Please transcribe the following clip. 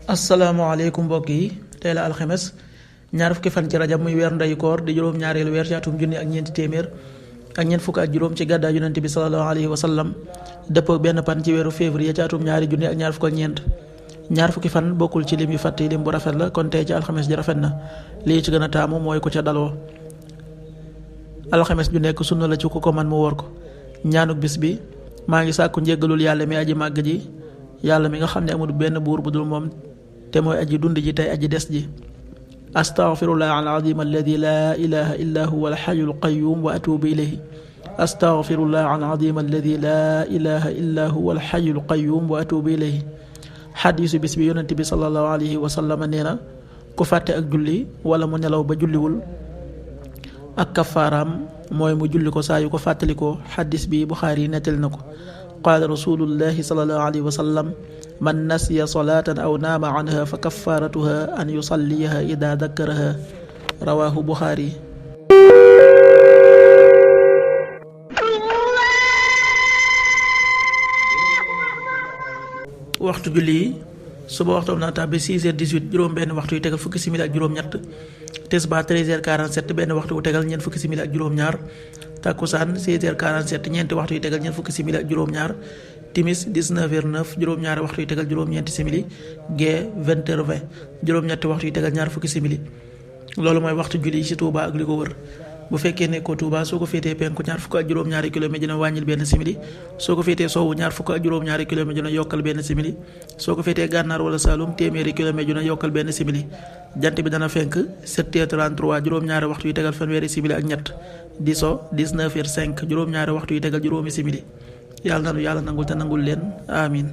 asalaamaaleykum mbokk yi tey la alxames ñaar fukki fan ci rajab muy weer ndeyu koor di juróom-ñaareelu weer ci atum junni ak ñeenti téeméer ak ñeent fukk ak juróom ci gàddaay yonent bi sallallahu alayhi wa sallam dëppoo benn pan ci weeru février ci atum ñaari junni ak ñaar fukk ak ñeent. ñaar fukki fan bokkul ci lim yu fàtte lim bu rafet la kon tey ci alxames ji rafet na lii ci gën a taamu mooy ku ca daloo. alxames ju nekk sunna la ci ku ko man mu woor ko. ñaanuk bis bi maa ngi sàkku njéggalul yàlla mi aji màgg ji yàlla mi nga xam ne amul benn buur bu dul moom te mooy aji dund ji tey aji des ji. astaghfirullah al-azim alladi laa ilaha illa huwa al-hayyul qayyum wa atubu ilayhi. astaghfirullah al-azim alladi laa ilaha illa huwa al-hayyul qayyum wa atubu ilayhi. xadiisu bis bi yonent bi sallallahu alayhi wa sallam nee na ku fàtte ak julli wala mu nelaw ba julliwul ak kafaaraam mooy mu julli ko saa yu ko fàttalikoo. xadiis bi Buxaari nettali na ko. qaala rasulullahi sallallahu alayhi wa sallam man nasiya salaatan aw naama anha fa kafaaratuha an yusalliyaha ida dakkaraha rawaahu Buxaari. waxtu julli yi suba waxtu am na tàbbi 6h18 juróom benn waxtu yu tegal fukki simili ak juróom-ñett. tisbaar 13h47 benn waxtu wu tegal ñeent fukki simili ak juróom-ñaar. takkusaan 16h47 ñeenti waxtu yu tegal ñeent fukki simili ak juróom-ñaar. timis 19h09 juróom-ñaari waxtu yu tegal juróom-ñeenti simili. gee 20h20 juróom-ñetti waxtu yu tegal ñaar fukki simili. loolu mooy waxtu julli yi ci Touba ak li ko wër. bu fekkee nekkoo Touba soo ko féetee penku ñaar fukk ak juróom-ñaari kilomètre dina wàññil benn simili. soo ko féetee sowwu ñaar fukk ak juróom-ñaari kilomètre dina yokkal benn simili. soo ko féetee gànnaar wala Saloum téeméeri kilomètre dina yokkal benn simili. jant bi dana fenk 7h33 juróom-ñaari waxtu yu tegal fanweeri simili ak ñett. di so 19h05 juróom-ñaari waxtu yu tegal juróomi simili. yàlla nanu yàlla nangul te nangul leen amin